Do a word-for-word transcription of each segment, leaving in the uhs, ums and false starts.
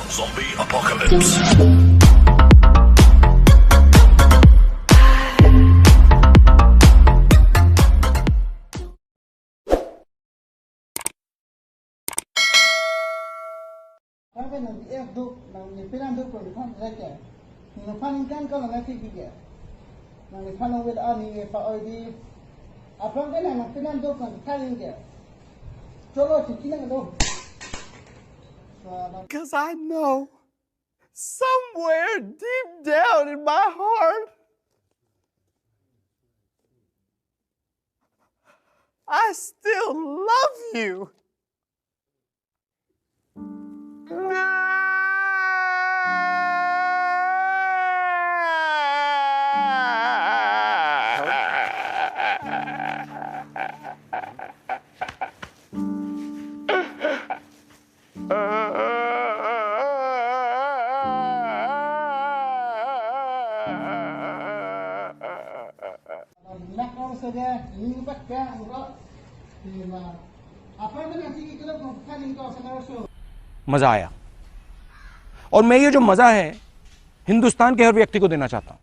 Zombie Apocalypse. Aphrang ke nang F duk, nang ningpinang duk ko nang phan reke. Nang phan ingkan ko nang nasi ke. Nang phan nang wet ani pa oi di. Aphrang ke nang ningpinang duk nang phan ingke. Cholo, chiki nang do. Because I know somewhere deep down in my heart, I still love you. मजा आया। और मैं ये जो मजा है, हिंदुस्तान के हर व्यक्ति को देना चाहता हूँ।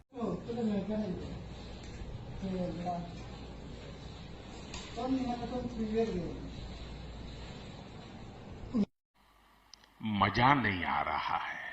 मजा नहीं आ रहा है।